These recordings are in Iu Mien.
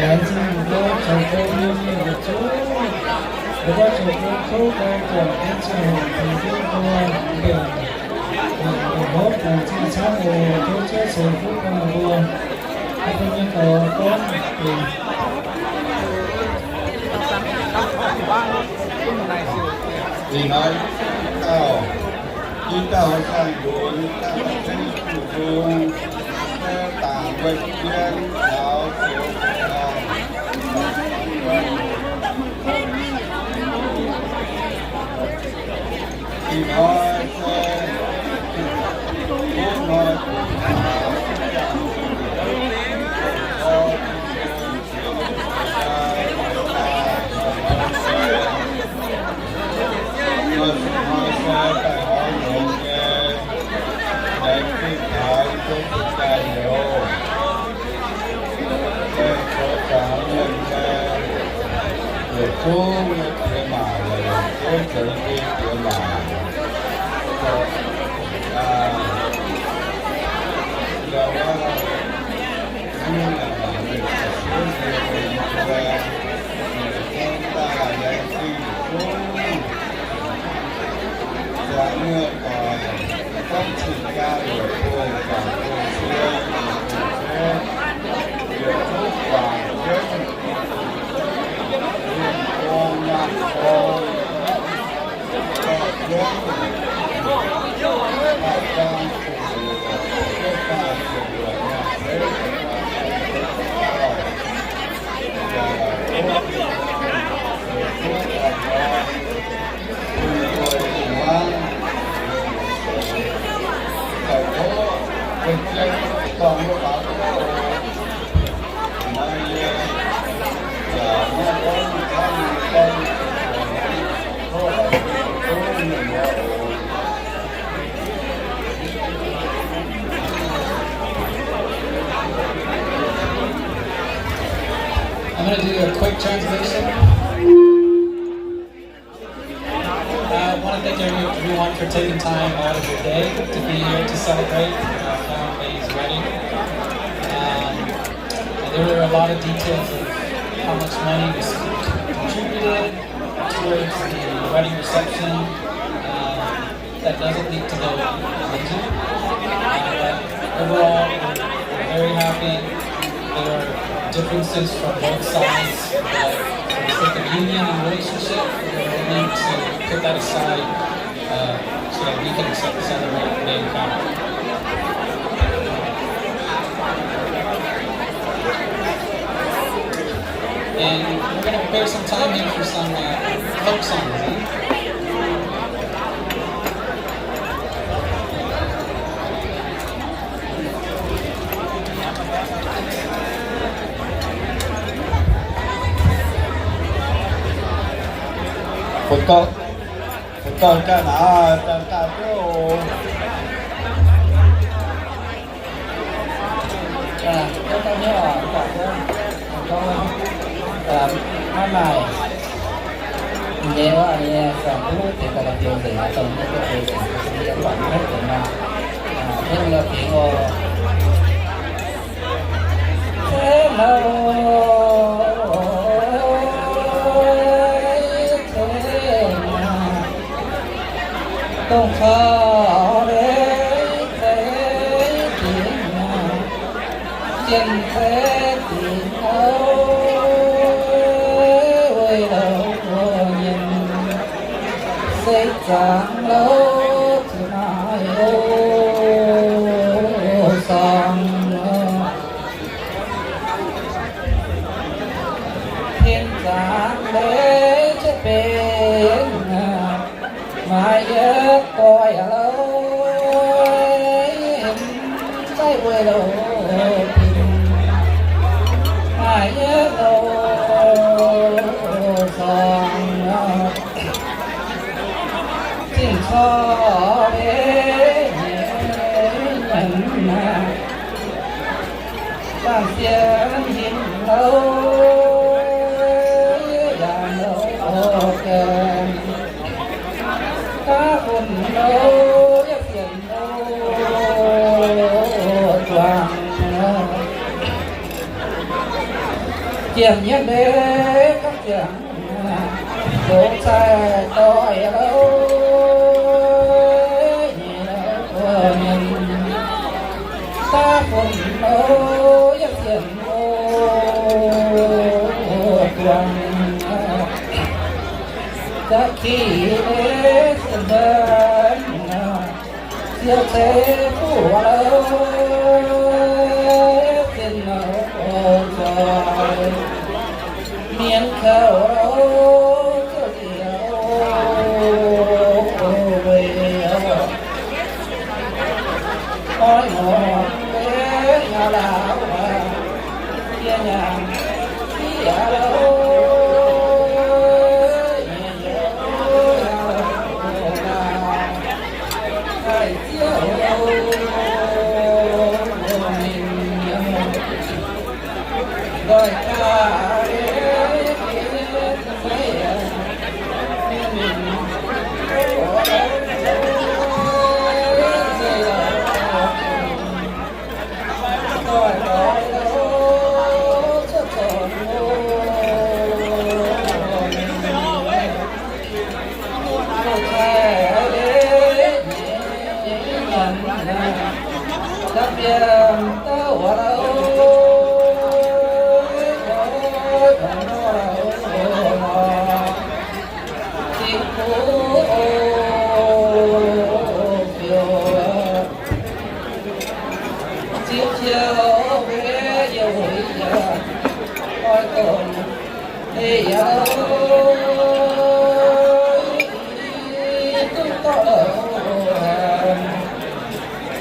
Laengz zingh mbuo zoux gong nyei mienh yietc zungv, mbuo zoux gong kouv gong, guangc jienv ziangh hoc tengx jienv mbuo mbenc, mbenc hopv guangc jienv camv oc. Tov Ziouv ceix fuqv bun mbuo. Mbuo nyei gorx gorngv deix. Ih hnoi dauh, ih dauh saeng-lunx daaih maiv duqv zung, se dangc wuov jienv taux zoux gong. Ih hnoi se, ih hnoi I'm gonna do a quick translation. Uh, I want to thank every-, everyone for taking time out of your day to be here to celebrate, uh, Fount Lei's wedding. Um, and there were a lot of details of how much money was contributed towards the wedding reception. Um, that doesn't need to go into. Uh, but overall, we're, we're very happy. There are differences from both sides, but for the sake of union and relationship, we're willing to put that aside, uh, so that we can ce-, celebrate the main fact. And we're gonna prepare some time here for some, uh, folk songs, huh? Fungx gauh, fungx gauh jaa naaic, jaa daaih duqv oc. Maiv maaih nyei wuov nyei, dongh duqv deix daaih biou nzengc, dongh nyei duqv biou nzengc, yie buatc maiv benx nor, hnangv nor dingc oc. Dongh caux leiz zeiz dingc, jien zeiz dingc, Laangz louv ziouc maaih loz-sorng, tin zaangc leiz cuotv benx, maaih yietc doic louv, zaiv weic louv, maaih yietc loz-sorng. Zinh corc mbenc nyanc, dangh sienx hinc louv, yaac louv gaengh, daav funx louv, yietc sienx louv zuangx. Ziepc nyeic mbe gapv ziangx, longc cai doic louv, nyei louv, daav funx louv, yietc sienx louv zuangx. Za'qiex leiz sienx mbenc, ziouc ceix fuqv louv, zinh louv zoih, mienh kouv louv, ziouc liouc weic oix ngongh mbenc nyaah laauh, yie nyanc sieqv louh, nyei youz laauh, daaih ziouc mingh ndoih gaax. Ziouv, Ziouv, mbuo yiem wuic yaac oix dongh ei yaac duqv dorh louh,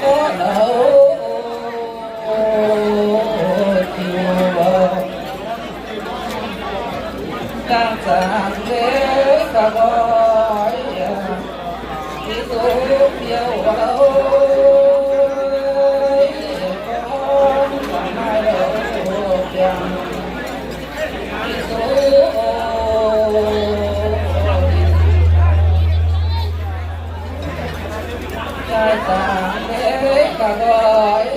dorh louh Ziouv, dangh zaangc leiz ga'nqoi, Giduc Ziouv louh, gorngv dangh maaih louh biangh, Giduc, dangh zaangc leiz ga'nqoi,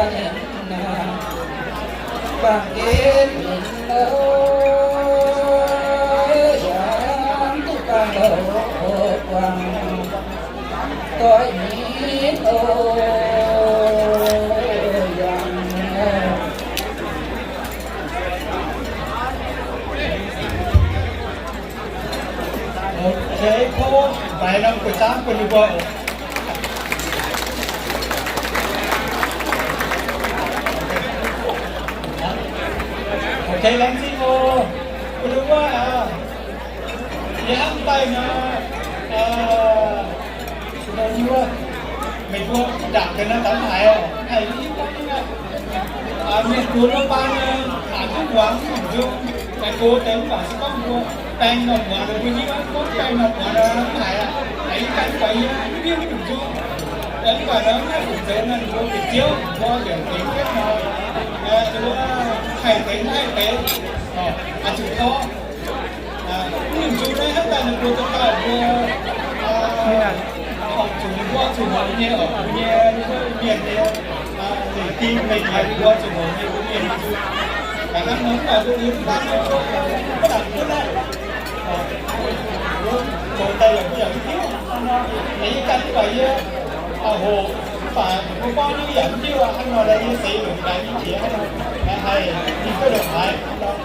Ok, tov mbaix norm guei zaangv bun ninh mbuo. Ok, laengz zingh oc. Bun ninh mbuo, yie hnamv daaih nor, meih mbuo ndaangc ga'naaiv daaih mv haiz oc, mv haiz mv hiuv gorngv nyei. Mienh gox mv baac naaic duqv muangx mv nzung, mienh gox deix mv baac se gorngv mbuo baeng norm muangx ninh mbuo nyei, gorngv baeng norm muangx nor mv haiz aqv. Haiz ih ganh buatc yie mv hiuv mv nzung. Mv baac nor mv haih fungc zoux nor, ninh mbuo bieqc Ziouv mbuo yaac tengx jienv nor, ninh mbuo haih deix mv haih deix, oix zuqc tov. Mv nzung naaiv hnangv daaih ninh mbuo za'gengh mbuo horpc zuqc ninh mbuo zuqc hoqc nyei, horpc zuqc nyei, mienh nyei, leiz ding leiz haic ninh mbuo zuqc hoqc nyei mbuo mienh. Da'hnangv nor mv baac mbuo uix mv baac mbuo mv baac mv baac mv baac zoux daaih yaac mbuo yaac mv hiuv. Mv baac yie ganh mv baac yie hoqc mv baac mbuo gorngv nyei yaac mv hiuv aqv. Hnangv nor daaih yie seix longc daaih nyei qiex hnangv nor, haih ninh duqv longc haaix nor.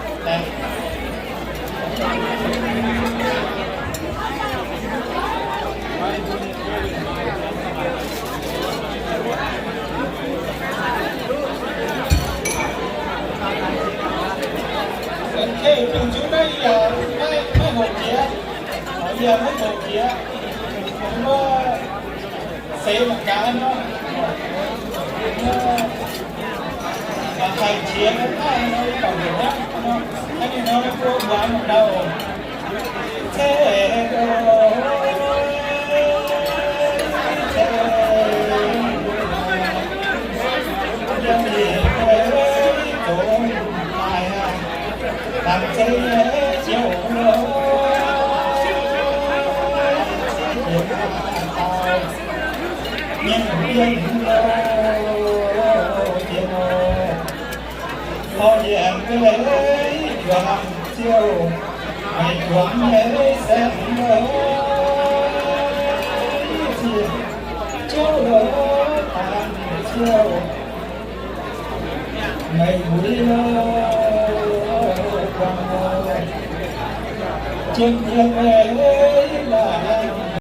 Maiv hoqc jiex, yie maiv hoqc jiex, seix mangc gaax nor. Haih qiex maiv haih nor, yie gauh heuc hnangv nor, hnangv ninh nor, mbuo muangx mangc gaax oc. Mbuo mienh juangc Ziouv, maiv juangc nyei se mv ziex Ziouv, Ziouv, meih mbuo guangc jiem mienh meih